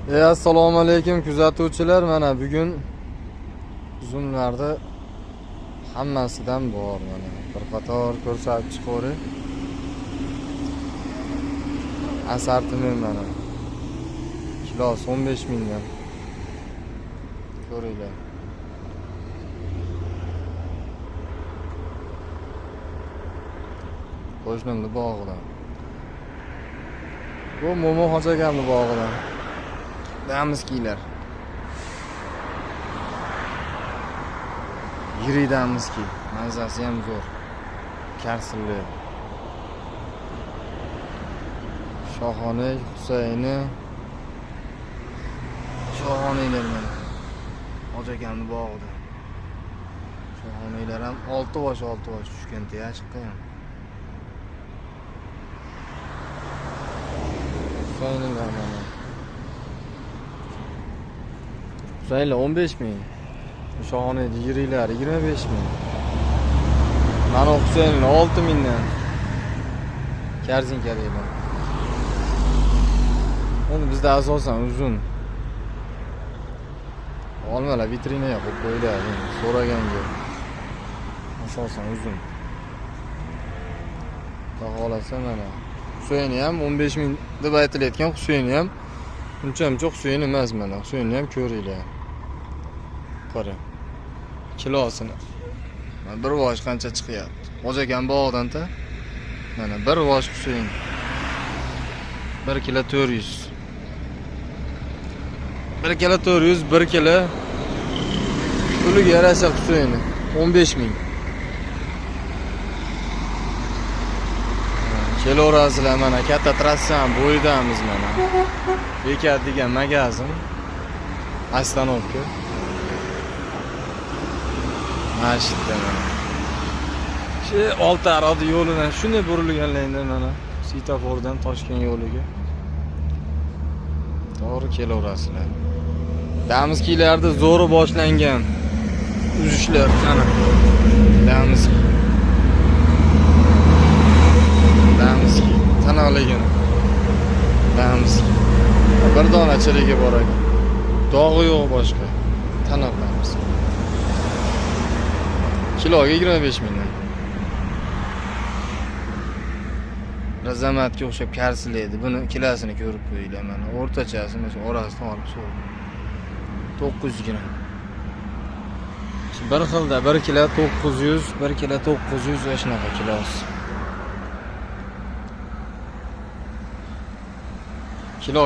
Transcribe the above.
Assalomu alaykum kuzatuvchilar. Mana bugun uzumlarda hammasidan bor. Mana bir qator ko'rsatib chiqavering. Assortiment mana. Kilosi 15 mingdan. Ko'ringlar. Qo'shnimni bog'idan. Bu Mo'min hoji akamni bog'idan. Damskiylar. Yirik damskiy. Mazasi ham zo'r. Karsilli. Shohona, Husayni. Shohoniylar mana. Hoji akamni bog'ida. Shohoniylar ham 6 bosh 6 bosh tushgan tiyashqi ham. Husaynlar mana. Husaynlar 15 ming. Shohona yiriklari 25 ming. Mana Husaynlar 6 mingdan. Korzinkadagilar. Endi bizda asosan uzun. Olmalar vitrinaga qo'yib qo'yiladi, so'raganga. Asosan uzun. Xudo xolasa mana Husayni ham 15 ming deb aytilayotgan Husayni ham uncha-muncha Husayn emas mana. Husayni ham ko'ringlar. Qarang. Kilosini. Mana bir vosh qancha chiqyapti. Hoji akam bog'dan-ta. Mana bir vosh Husayn. 1 kilo 400. 1 kilo 400, 1 kilo puliga yarasha Husayni 15 ming. Kelaverasizlar mana katta trassani bo'yidamiz mana. Bekat degan magazin. Ostanovka. Mana shu yerda mana. Shu Oltiariq yo'lidan shunday burilganlarida mana svetofordan Toshkent yo'liga. To'g'ri kelaverasizlar. Damskiylarda zo'ri boshlangan uzishlar mana. Damskiy. Damskiy taniqligini. Damskiy. Bir dona chirigi bor ekan. Dog'i yo'q boshqa. Taniq damskiy. Kiloga 25 mingdan. Razamatga o'xshab karsilaydi. Buni kilosini ko'rib qo'yinglar mana. O'rtachasi mana orasidan olib so'rdim. 900 gram. Bir xilda 1 kilo 900, 1 kilo 900 va shunaqa kilosi. Kilo